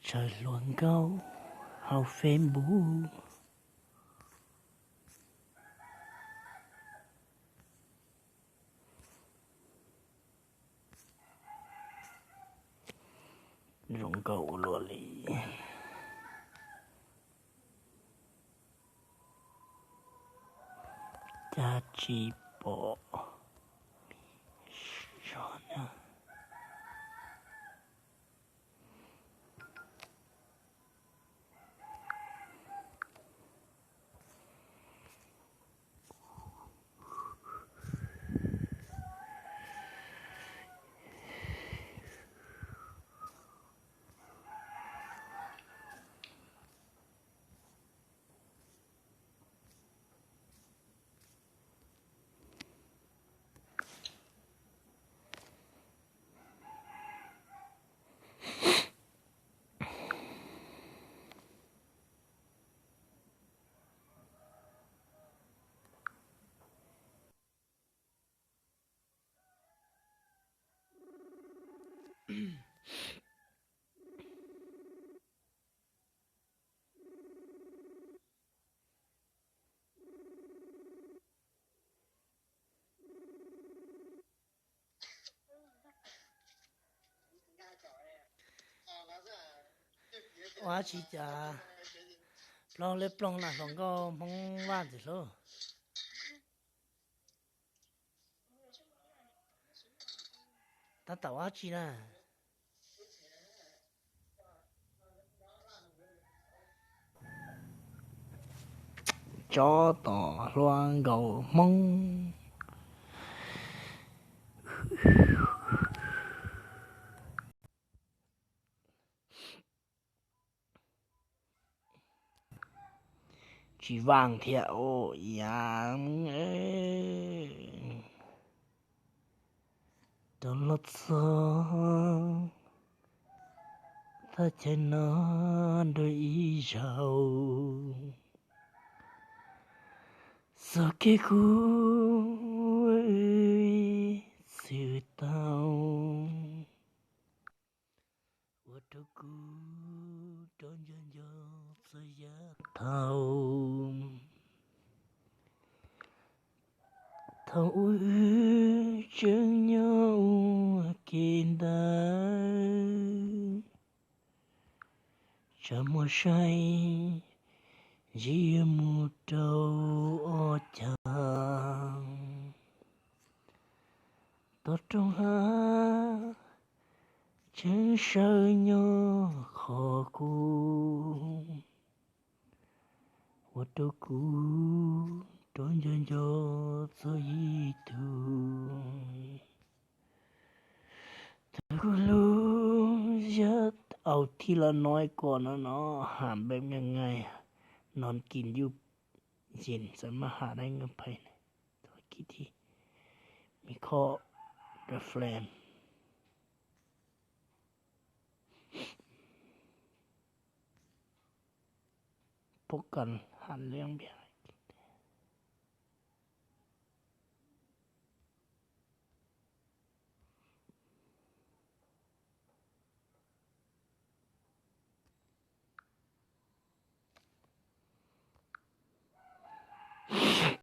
Tsaws hluas nkauj hauv Facebook. Zoo nkauj ua luaj li. Cas tsis pom zog na. Ua tsi cas ploog li ploog na hluas nkauj Hmoob Vaj ntxim hlub. Tab tom ua tsi na? Tsob tom hluas nkauj Hmoob. Tsis vaaj thiab ua iab. Rov los txog thaj chaw no dua ib zaug, txoj kev kub txwv tau. Ua rau kuv rov nco nco txoj yav thaum, thaum wb tseem nyob ua ke ntawd. Tsam muaj saib ntsis yuav mus rau ob cag, toj roob hav tseem sawv nyob qhov kuv, ua rau kuv rov nco nco txog ib tug. Thaum kuv hlub yog au thij los no kom no no ham npem ngai ngai, non kis yuj zin xav maj ham dai ngai phais ne, thov kis thij mi kho the flame. Pom kas ham liab npias.